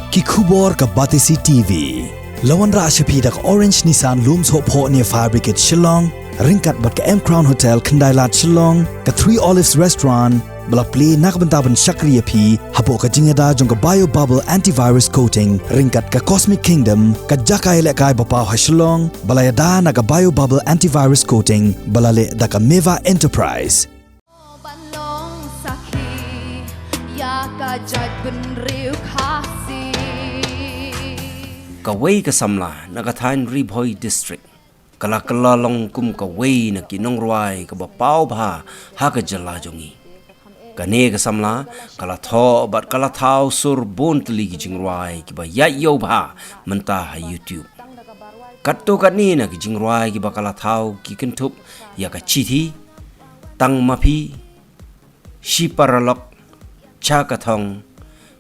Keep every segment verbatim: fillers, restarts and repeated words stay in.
Ki khubor ka Batesi T V. La wanrah sha phi da ka Orange Nissan Lum Sohphoh near Fire Brigade Shillong, ryngkat bad ka M Crown Hotel Khyndailad Shillong, ka Three Olives Restaurant, ba la plie na ka bynta ban shakri ïa phi hapoh ka jingïada jong ka Bio Bubble Antivirus Coating, ryngkat ka Cosmic Kingdom, ka jaka ïalehkai ba paw ha Shillong, ba la ïada na ka Bio Bubble Antivirus Coating, ba la leh da ka Meva Enterprise. Ban long sakhi ïa ka jaitbynriew Khasi. Kawei ka samla na ka thaiñ Ri Bhoi District ka la kylla long kum kawei na ki nongrwai kaba paw bha ha ka jylla jong ngi. Kane ka samla ka la thoh bad ka la thaw sur bun tylli ki jingrwai kiba ïaid ïew bha mynta ha YouTube. Katto katne na ki jingrwai kiba ka la thaw ki kynthup ïa ka Chithi, Tang Ma Phi, Shi Paralok, Cha Ka Thong,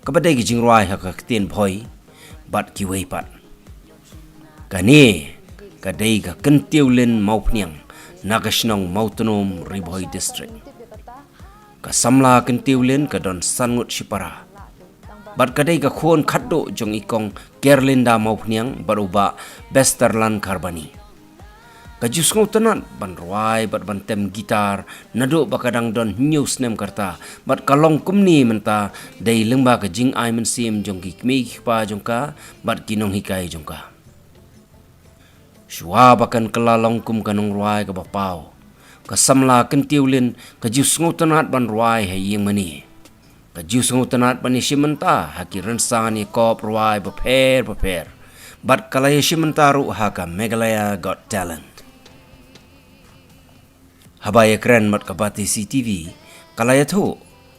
kaba dei ki jingrwai ha ka ktien Bhoi, bad kiwei pat. Kane ka dei ka Kyntiewlin Mawphniang na ka shnong Mawtnum, Ri Bhoi District. Ka samla Kyntiewlin ka don san ngut shipara bad ka dei ka khun khatduh jong i kong Kerlinda Mawphniang bad u bah Besterlan Kharbani. Ka ju sngewtynnat ban rwai bad ban tem guitar naduh ba ka dang don hynñiew snem ka rta, bad ka long kumne mynta dei lyngba ka jingai mynsiem jong ki kmie ki kpa jong ka bad ki nonghikai jong ka. Shuwa ba kan kylla long kum ka nongrwai kaba paw, ka samla Kyntiewlin ka ju sngewtynnat ban rwai ha ïing mane. Ka ju sngewtynnat ban ïashim bynta ha ki rynsan ïakop rwai bapher bapher, bad ka la ïashim bynta ruh ha ka Meghalaya Got Talent. Haba ïakren bad ka Batesi T V, ka la ïathuh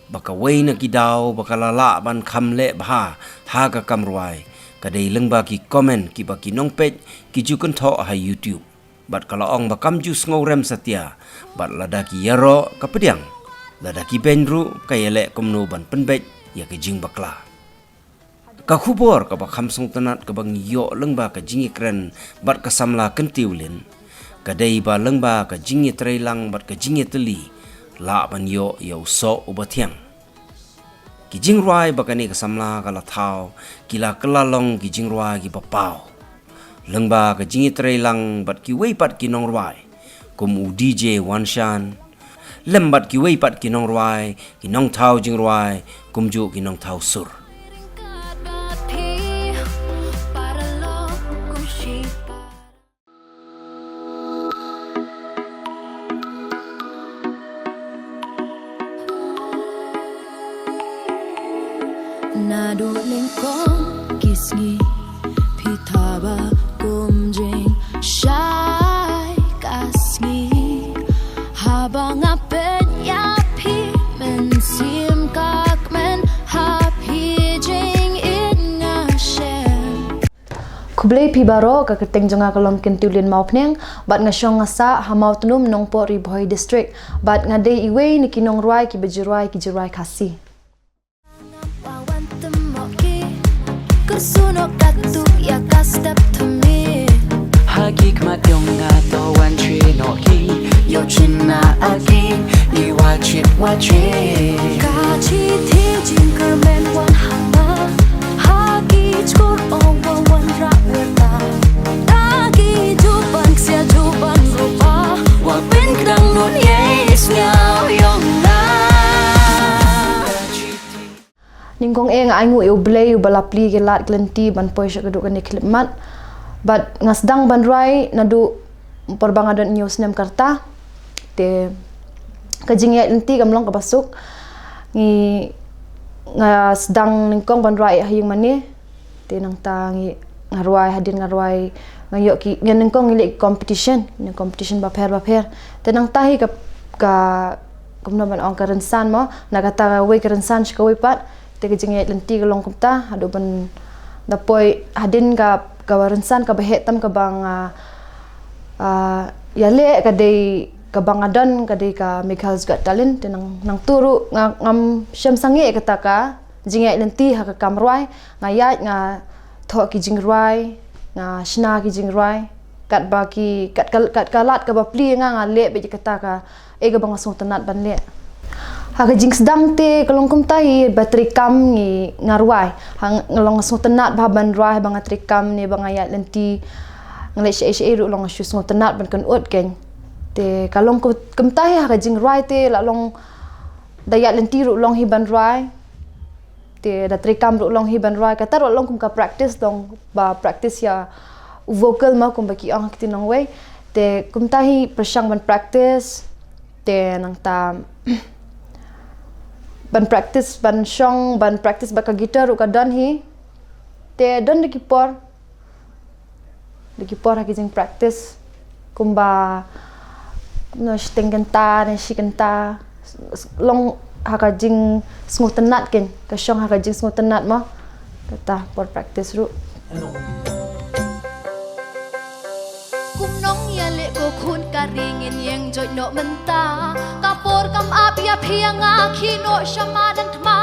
ba kawei na ki daw ba ka la lah ban kham leh bha ha ka kam rwai ka dei lyngba ki comment kiba ki nongpeit ki ju kynthoh ha YouTube. Bad ka la ong ba kam ju sngewrem satia, bad lada ki ïaroh ka pdiang, lada ki beiñ ruh ka ïaleh kumno ban pynbeit ïa ka jingbakla. Ka khubor kaba kham sngewtynnat kaba ngi ïoh lyngba ka jingïakren bad ka samla Kyntiewlin ka dei ba lyngba ka jingïatreilang bad ka jingïatylli lah ban ïoh ïa u soh uba thiang. Ki jingrwai ba kane ka samla ka la thaw ki la kylla long ki jingrwai kiba paw, lyngba ka jingïatreilang bad kiwei pat ki nongrwai kum u D J Wanshan, lem bad kiwei pat ki nongrwai, ki nongthaw jingrwai, kumjuh ki nongthaw sur. Naduh nyngkong ki sngi phi thaba kum jingshai ka sngi. Haba nga peit ïa phi mynsiem ka kmen, ha phi jingïeit nga shem. Khublei phi baroh, ka kyrteng jong nga ka long Kyntiewlin Mawphniang, bad nga shong nga sah ha Mawtnum, Nongpoh, Ri Bhoi District, bad nga dei iwei na ki nongrwai kiba ju rwai ki jingrwai Khasi. Ha ki khmat jong nga to wan shu noh ki, ïoh chynna ha ki, i wa chit wa chit. Ka chithi jingkyrmen wan ha nga, ha ki jkur ong wa wanrah wyrta. Da ki jubab ksiar jubab rupa, wa pynkdang nud ïa i sngewthuh ïong nga. Nyngkong eh nga ainguh ïa U Blei uba la plie ki lad ki lynti ban poi sha kaduh kane ka khyllipmat. Bad nga sdang ban rwai naduh por ba nga don hynñiew snem ka rta. Te ka jingïaid lynti kam long kaba suk. Ngi, nga sdang nyngkong ban rwai ha ïing mane. Te nangta ngi, nga rwai hadien nga rwai, nga ïoh ki, ngi nyngkong ngi leh competition, ngi competition bapher bapher. Te nangta hi ka, ka, kumno ban ong, ka rynsan mo, na kata kawei ka rynsan sha kawei pat. Te ka jingïaid lynti ka long kumta, haduh ban da poi hadien ka, ka rynsan kaba heh tam kaba nga, ah, ïaleh ka dei kaba nga don ka dei ka Meghal's Got Talent. Te nang, nangta ruh nga, ngam shem sangeh kata ka jingïaid lynti ha ka kam rwai, nga ïaid nga thoh ki jingrwai, nga shna ki jingrwai, katba ki, kat ka, kat ka lad kaba plie nga, nga leh beit kata ka, eh, kaba nga sngewtynnat ban leh. Ha ka jingsdang te ka long kumta hi ba treikam ngi nga rwai. Ha nga long sngewtynnat ba ban rwai ba nga treikam ne ba nga ïaid lynti. Nga leh shaei shaei ruh long shu sngewtynnat ban kynnoh kein. Te ka long kumta hi ha ka jingrwai te la long da ïaid lynti ruh long hi ban rwai. Te da treikam ruh long hi ban rwai, kata ruh long kum ka practice dong ba practice ïa u vocal ma kumba ki ong ha ktien nongwei. Te kumta hi pyrshang ban practice. Te nangta ban practice ban shong ban practice ba ka guitar ruh ka don hi. Te don da ki por Da ki por ha ki jing practice kumba no shiteng kynta ne shi kynta long ha ka jing sngewtynnat kein ka shong ha ka jing sngewtynnat mo kata por practice ruh. Kum nong ïa leh ko khun ka ring in ïeng joit noh mynta ka por kam ap ïa phi ïa nga khi noh sha madan thma.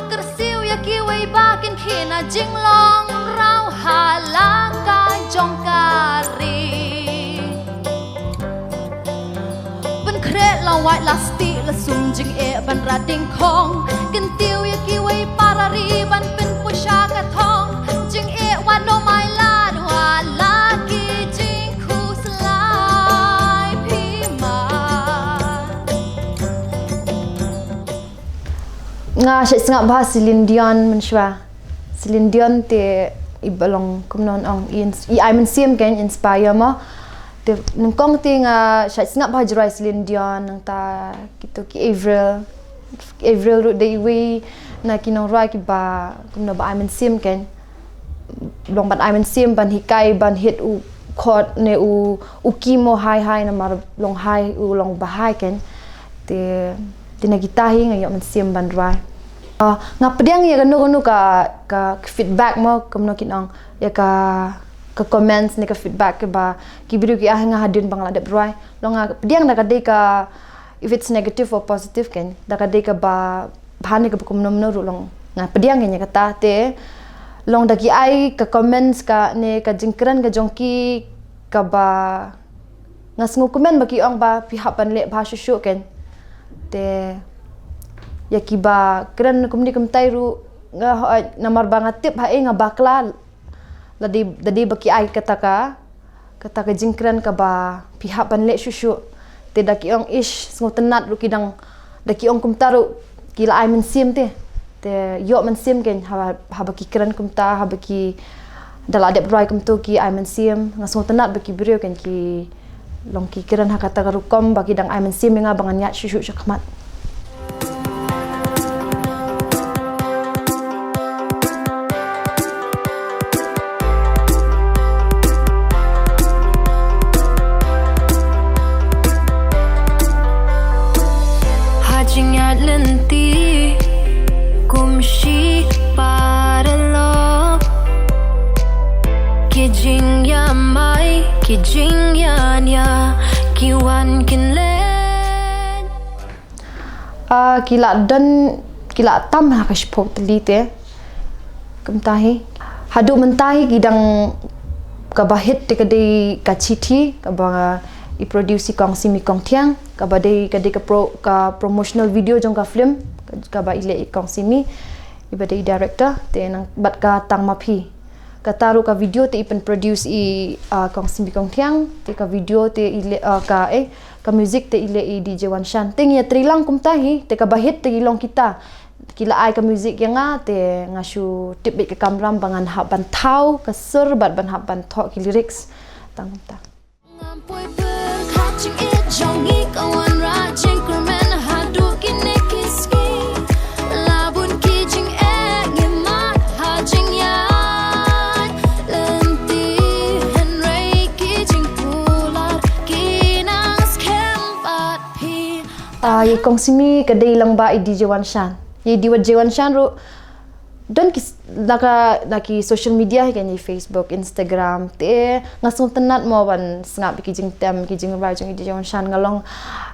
Kyrsiew ïa kiwei ba kin khie na jinglong rau ha la ka jong ka ri. Pynkhreh la wait la stieh la sum jingeh ban rat ding khong. Kyntiew ïa kiwei para ri ban pynpoi sha ka thong. Jingeh wat no mai lad wa la ki jingkhuslai phi ma. Nga shait sngap bha Celine Dion mynshuwa. Celine Dion te i ba long kumno ong i ins- i ai mynsiem kein inspire mo. Te nyngkong te nga shait sngap bha jingrwai Celine Dion nangta kito ki Avril. Avril ruh dei iwei na ki nongrwai kiba kumno ba ai mynsiem kein. Long ban ai mynsiem ban hikai ban hit u chord ne u u key mo high high namar long high u long ba high kein. Te te na kita hi nga ïoh mynsiem ban rwai. Ah, nga pdiang ïa kano kano ka ka feedback mo kumno kin ong ïa ka ka comments ne ka feedback kiba ki briew ki ah nga hadien ba nga la dep rwai. Long nga pdiang da ka dei ka if it's negative or positive kein da ka dei kaba bha ne kaba kumno mno ruh long nga pdiang kein ïa kata te long da ki ai ka comments ka ne ka jingkren ka jong ki kaba nga sngew kumne ba ki ong ba phi hap ban leh bha shuh shuh kein. Te ïa kiba kren kumne kumtai ruh nga namar ba nga tip ha ei nga bakla la dei da dei ba ki ai kata ka kata ka jingkren kaba phi hap ban leh shuh shuh. Te da ki ong ish sngewtynnat ruh ki dang da ki ong kumta ruh ki la ai mynsiem te. Te ïoh mynsiem kein haba haba ki kren kumta haba ki da la dep rwai kumto ki ai mynsiem nga sngewtynnat ba ki briew kein ki long ki kren ha kata ka rukom ba ki dang ai mynsiem ïa nga ba ngan ïaid shuh shuh shakhmat. Ha jingïaid lynti kum shi paralok ki jingïamai ki jingïania ki wan kin leit. Ah, ki la don ki la tam ha ka shiphew tylli te. Kumta hi. Haduh mynta hi ki dang kaba hit te ka dei ka chithi kaba i produce i Kong Simi Kongthiang kaba dei ka dei ka pro ka promotional video jong ka film kaba i leh i Kong Simi iba dei i director te nang bad ka Tang Ma Phi. Kata ruh ka video te i pyn produce i ah, Kong Simi Kongthiang te ka video te i leh ah, ka eh ka music te i leh i D J Wan Shan. Te ngi ïatreilang kumta hi te kaba hit te i long kita. Ki la ai ka music ïa nga te nga shu tip beit ka kamram ba ngan hap ban thaw ka sur bad ban hap ban thoh ki lyrics. Tang kumta. Ngam poi pyrkhat jingeh jong ngi ka wanrah jingkyrmen haduh kine ki sngi. La bun ki jingeh ngi mad ha jingïaid lynti hynrei ki jingkular ki nang skhem bad phi. Ah, i Kong Simi ka dei lang ba i D J Wan Shan. I D J Wan Shan ruh don ki s- na ka na ki social media hi kan i Facebook, Instagram te nga sngewtynnat mo ban sngap ki jingtem ki jingrwai jong i D J Wan Shan nga long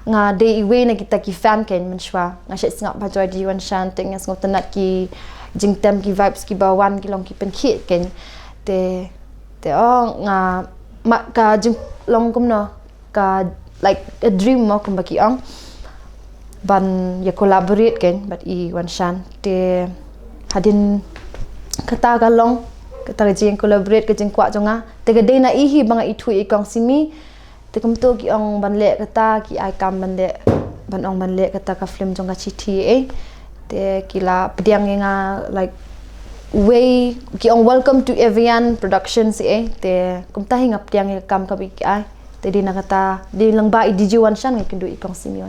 nga dei iwei na kita ki fan kan mynshuwa nga shet sngap ba joi D J Wan Shan te nga sngewtynnat ki jingtem ki vibes ki ba wan ki long ki pynkhih kan te te oh nga ma ka jing long kumno ka like a dream mo kumba ki ong. ban ïa collaborate kein bad i Wanshan. Te hadien kata ka long, kata ka jing collaborate ka jingkwah jong nga. Te ka dei na i hi ba nga ithuh ïa i Kong Simi. Te kumto ki ong ban leh kata, ki ai kam ban leh, ban ong ban leh kata ka film jong ka Chithi eh. Te ki la pdiang ïa nga, like, wei, ki ong welcome to Evian Productions eh. Te kumta hi nga pdiang ïa ka kam kaba ki ai. Te dei na kata, dei lyngba i D J Wanshan nga kynduh ïa i Kong Simi.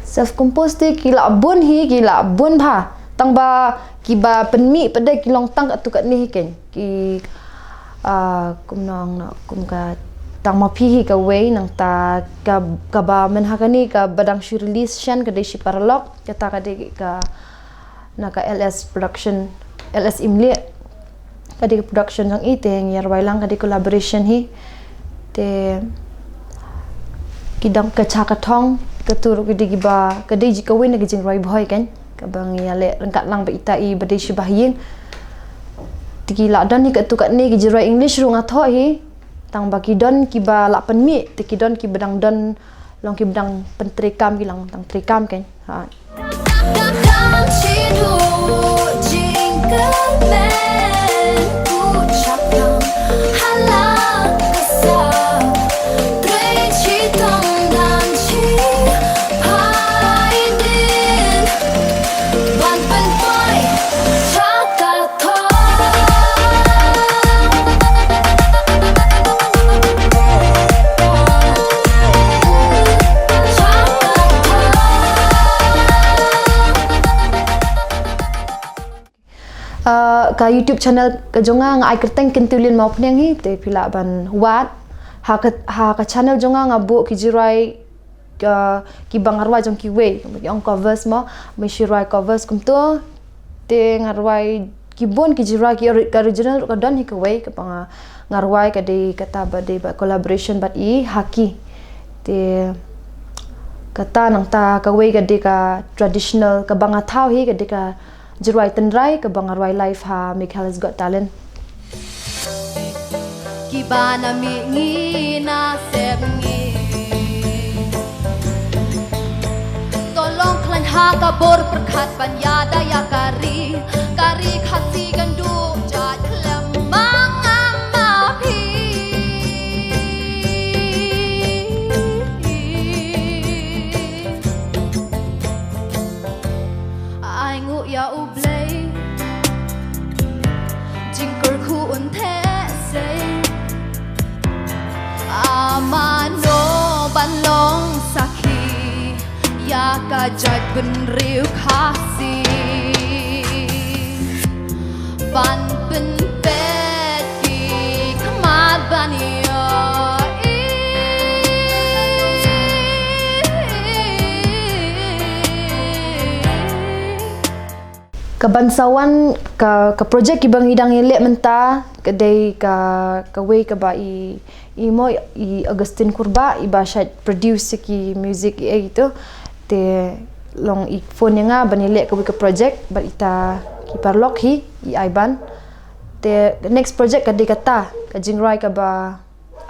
Self compose te ki la bun hi, ki la bun bha. Tang ba kiba pynmih pat de ki long tang katto katne hi kein. Ki, ah, kumno ong noh, kum ka Tang Ma Phi hi kawei, nangta ka, kaba mynta kane kaba dang shu release shen ka dei Shi Paralok, kata ka dei ka na ka L S Production, L S Imlieh. Ka dei ka production jong i, te ngi ïa rwai lang, ka dei collaboration hi. Te ki dang, ka Cha Ka Thong, kato ruh ka dei kiba, ka dei ji kawei na ka jingrwai Bhoi kein, kaba ngi ïa leh ryngkat lang bad ita i ba dei shi bahaïing. Te ki la don hi katto katne, ki jingrwai English ruh nga thoh hi. Tang ba ki don kiba la pynmih, te ki don kiba dang don, long kiba dang pyntreikam, ki long dang treikam kein. Ha. Ah, ka YouTube channel ka jong nga, nga ai kyrteng Kyntiewlin Mawphniang hi, te phi lah ban wad. Ha ka, ha ka channel jong nga nga buh ki jingrwai ka, kiba nga rwai jong kiwei, ki ong covers mo, ma shu rwai covers kumto. Te nga rwai ki bun ki jingrwai, ki ori-, ka original ruh ka don hi kawei kaba nga, nga rwai, ka dei kata ba dei ba collaboration bad i Haki. Te kata, nangta kawei ka dei ka traditional kaba nga thaw hi, ka dei ka jingrwai tynrai kaba nga rwai live ha Meghalaya Got Talent. Kiba na mih ngi na sep ngi. To long khlaiñ ha ka bor pyrkhat ban ïada ïa ka ri. Ka ri Khasi kan duh jait khlem ma nga ma phi. Ai nguh ïa U Blei, jingkyrkhu un theh sei. A mano ban long sakhi ïa ka jaitbynriew Khasi. Ban pynpeit ki khmat ban ïohi. Ka ban sa wan ka, ka project kiba ngi dang ïaleh mynta, ka dei ka, kawei kaba i, i mo, i Augustine Kurbah, iba shait produce ki music i, i tu. Te long i phone ïa nga ban ïaleh kawei ka project bad ita ki paralok hi, i Aiban. Te next project ka dei kata, ka jingrwai kaba,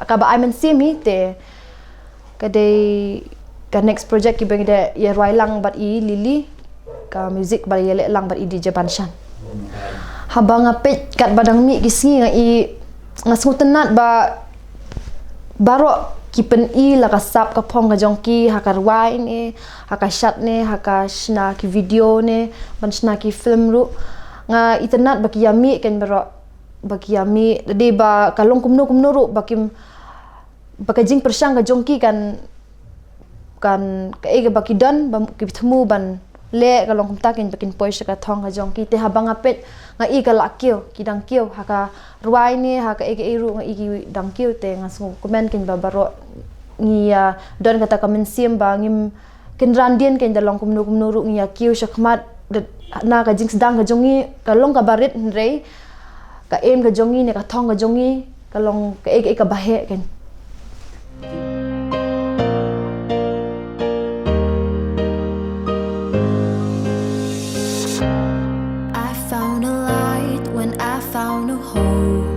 kaba ai mynsiem hi, te ka dei ka next project kiba ngi da ïa rwai lang bad i Lily, ka music ba ïaleh lang bad i D J Banshan. Haba nga peit katba dang mih ki sngi, nga i, nga sngewtynnat ba baroh ki pyni la ka sap ka phong ka jong ki ha ka rwai ne, ha ka shad ne, ha ka shna ki video ne, ban shna ki film ruh. Nga itynnat ba ki ïa mih kein baroh, ba ki ïa mih, dei ba ka long kumno kumno ruh ba kim, ba ka jingpyrshang ka jong ki kan, kan kaei kaba ki don ba ki thmu ban leh, ka long kumta kein ba kin poi sha ka thong ka jong ki. Te haba nga peit, nga i ka la kiew, ki dang kiew ha ka rwai ne, ha kaei kaei ruh nga i ki dang kiew. Te nga sngewkmen kein ba baroh ngi ïa don kata ka mynsiem ba ngim kynran dien kein, da long kumno kumno ruh ngi ïa kiew shakhmat. Da, na ka jingsdang ka jong ngi ka long kaba rit, hynrei ka aim ka jong ngi ne ka thong ka jong ngi ka long kaei kaei kaba heh kein. I found a light when I found a home.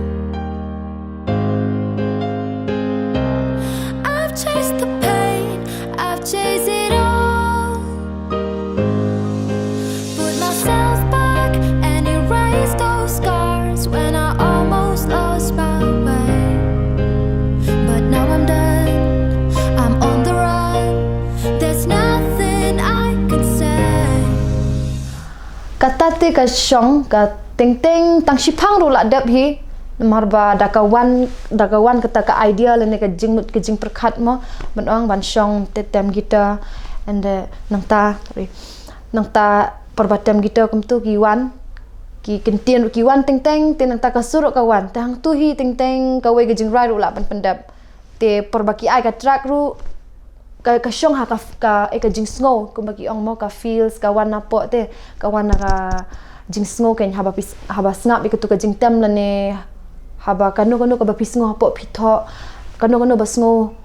I've chased the pain, I've chased it all. Te ka shong ka teng teng tang shiphang ruh la dep hi. Namar ba da ka wan, da ka wan kata ka idea lane ka jingmut ka jingpyrkhat mo, ban ong ban shong te tem guitar. And uh, nangta, sorry, nangta por ba tem guitar kumtu ki wan, ki kyntien ruh ki wan teng teng, te nangta ka sur ruh ka wan. Te hangtu hi teng teng kawei ka jingrwai ruh lah ban pyndep. Te por ba ki ai ka track ruh ka, ka shong ha ka, ka, eh, ka jingsngew, kumba ki ong mo, ka feels ka wan napoh te, ka wan na ka jingsngew kein haba phi s-, haba sngap ïa katu ka jingtem lane haba kano kano kaba phi sngew hapoh phi thoh, kano kano ba sngew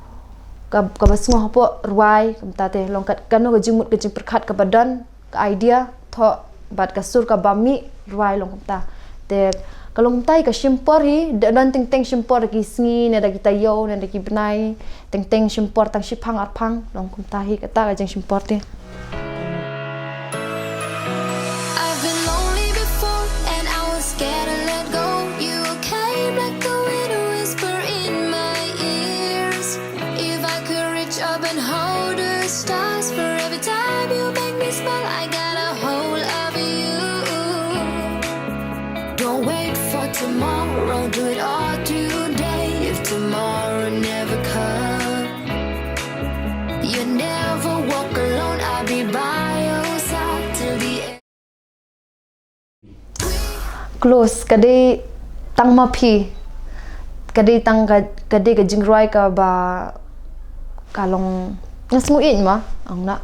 ka, kaba sngew hapoh rwai, kumta te long kat kano ka jingmut ka jingpyrkhat kaba don, ka idea thoh bad ka sur kaba mih, rwai long kumta. Te ka long kumta hi ka shim por hi, da don teng teng shim por da ki sngi ne da ki taïew ne da ki bnai, teng teng shim por tang shiphang arphang, long kumta hi kata ka jingshim por te. I've been lonely before and I was scared to let go. You came like a wind whisper in my ears. If I could reach up and hold the stars for every time you make me smile, I got a hold of you. Don't wait for tomorrow, do it all today. If tomorrow never comes, you never walk alone, I'll be by your side till the end. Close, ka dei tang ma phi. Ka dei tang ka, ka dei ka jingrwai kaba ka long nga sngew ïeit ma, ong na.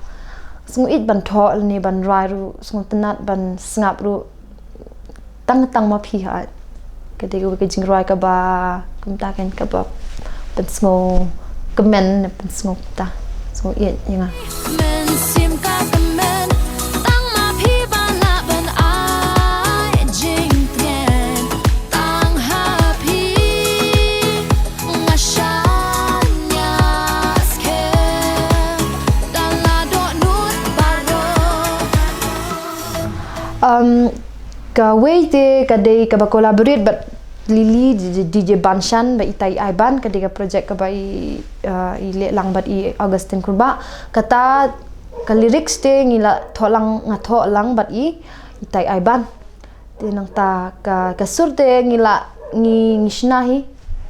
Sngew ïeit ban thoh lane ban rwai ruh, sngew tynnat ban sngap ruh. Tang tang ma phi ha. Ka dei ka jingrwai kaba kumta kein kaba pynsngew kmen, pynsngew ta. Sngew ïeit ïa nga. Mynsiem ka kmen, tang ma phi ba lah ban ai jingtngen. Tang ha phi nga shaniah skhem, da la dohnud baroh. Um, kawei te ka dei kaba collaborate bad Lily, D J, D J Banshan bad itai i Aiban, ka dei ka project kaba i, uh, i leh lang bad i Augustine Kurbah. Kata ka lyrics te ngi la thoh lang, nga thoh lang bad i, itai i Aiban. Te nangta ka, ka sur te ngi la, ngi, ngi shna hi,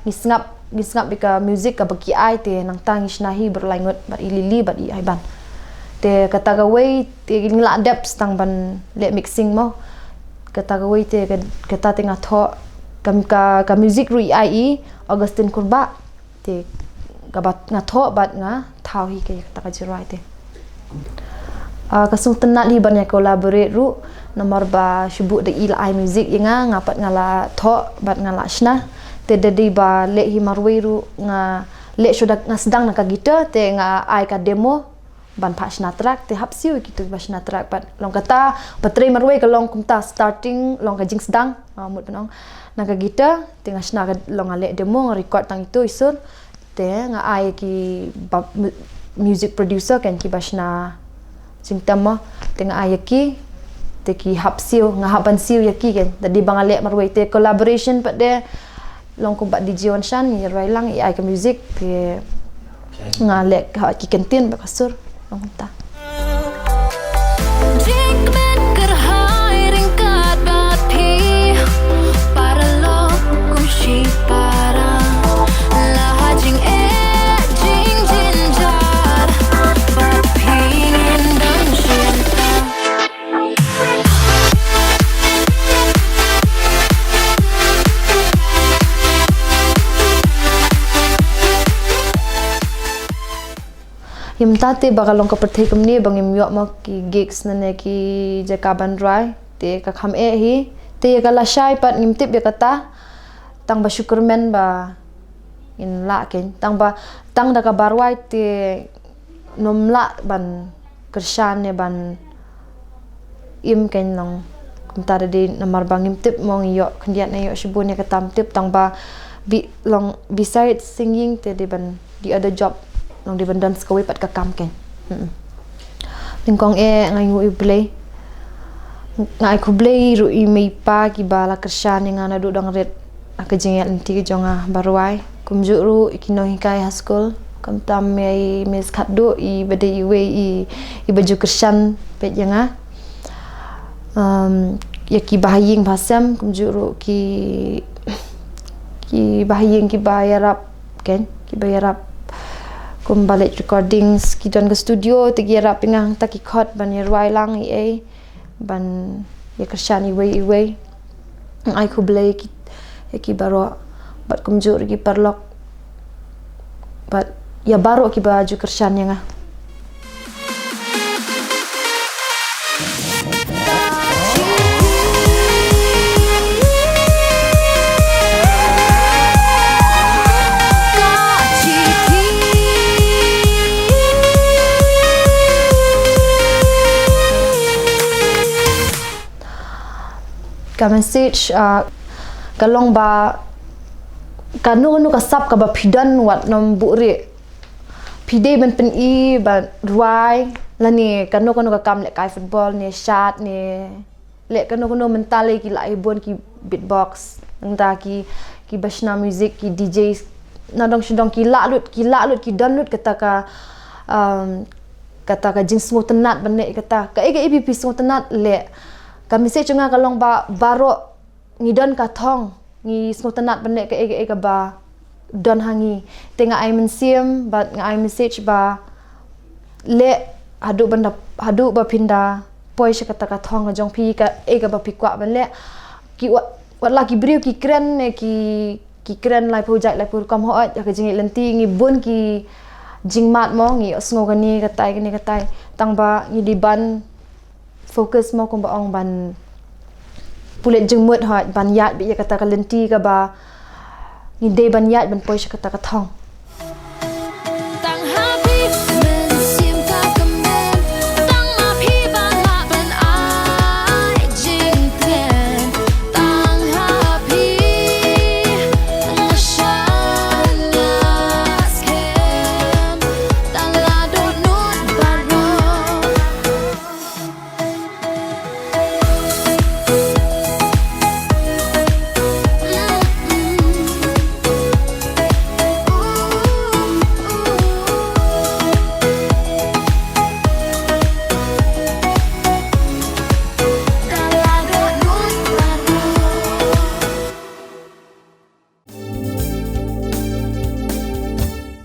ngi sngap, ngi sngap ïa ka music kaba ki ai, te nangta ngi shna hi baroh lai ngut bad i Lily bad i Aiban. Te kata kawei te ngi la dep tang ban leh mixing mo. Kata kawei te ka, kata te nga thoh, ka, ka, ka music ruh i ai i Augustine Kurbah. Te kaba nga thoh bad nga thaw hi ka, kata ka jingrwai te. Ah, ka sngewtynnat hi ban ïa collaborate ruh, namar ba shu buh da i la ai music ïa nga, nga pat nga la thoh bad nga la shna. Te da dei ba leh hi marwei ruh nga leh shu da nga sdang na ka guitar, te nga ai ka demo ban phah shna track, te hap siew ïa kitu ba shna track pat. Long kata ba trei marwei ka long kumta, starting long ka jingsdang, ah, mut ban ong, na ka guitar, te nga shna ka long nga leh demo, nga record tang itu i sur, te nga ai ïa ki ba mu-, music producer kein kiba shna jingtem mo, te nga ai ïa ki, te ki hap siew, nga hap ban siew ïa ki kein. Da dei ba nga leh marwei te collaboration pat de, long kumba D J Wanshan, i rwai lang, i ai ka music, te nga leh ha ki kyntien bad ka sur, long kumta. Jingkmen kyrhai ryngkat bad phi, paralok kum shi para. La ha jingeh jingjynjar, bad phi ngin don shynta. Ïa mynta te ba ka long ka pyrthei kumne ba ngim ïoh mo ki gigs ne ki jaka ban rwai, te ka kham eh hi. Te ïa ka lashai pat ngim tip ïa kata, tang ba shukrmen ba ngin lah kein, tang ba, tang da kaba rwai te ngim lah ban kyrshan ne ban im kein long. Kumta da dei namar ba ngim tip mo ngi ïoh khyndiat ne ïoh shibun, ïa kata ngim tip, tang ba bi long beside singing te dei ban the other job, long dei ban don sa kawei pat ka kam kein. Hmm. Nyngkong eh nga ai nguh ïa U Blei. Nga ai khublei ruh ïa i mei i pa kiba la kyrshan ïa nga naduh dang rit ha ka jingïaid lynti ka jong nga ba rwai. Kumjuh ruh ïa ki nonghikai ha skul, khamtam ïa i Miss Khatduh, i ba dei iwei i, i ba ju kyrshan peit ïa nga. Um, ïa ki bahaïing bahasem kumjuh ruh ki ki bahaïing ki ba ïarap, kan, ki ba ïarap kum ba leit recordings, ki don ka studio te ki ïarap ïa nga hangta ki khot ban ïarwai lang ïa ei, ban ïa kyrshan iwei iwei. Ai khublei ki, ïa ki baroh bad kumjuh ruh ki paralok bad ïa baroh ki ba ju kyrshan ïa nga. Ka message, ah, ka long ba kano kano ka sap kaba phi don wat nym buhrieh. Phi dei ban pyni, ban rwai, lane kano kano ka kam, lehkai football ne, shad ne, leh kano kano, mynta lei ki la ai bun ki beatbox, nangta ki, ki ba shna music, ki D Js, nadong shadong ki lah lut, ki lah lut, ki don lut kata ka, um, kata ka jingsngewtynnad ban leh kata. Kaei kaei phi sngewtynnad leh. Ka message jong nga ka long ba baroh ngi don ka thong, ngi sngewtynnad ban leh kaei kaei kaba don ha ngi. Te nga ai mynsiem bad nga ai message ba leh haduh ban da, haduh ba phin da poi sha kata ka thong ka jong phi, kaei kaba phi kwah ban leh. Ki wa-, wat la ki briew ki kren ne, ki, ki kren laiphew jait laiphew rukom, hooid, ïa ka jingïaid lynti ngi bun ki jingmad mo, ngi ïohsngew kane katai kane katai, tang ba ngi dei ban focus mo, kumba ong, ban pulit jingmut, hooid, ban ïaid beit ïa kata ka lynti kaba ngi dei ban ïaid ban poi sha kata ka thong.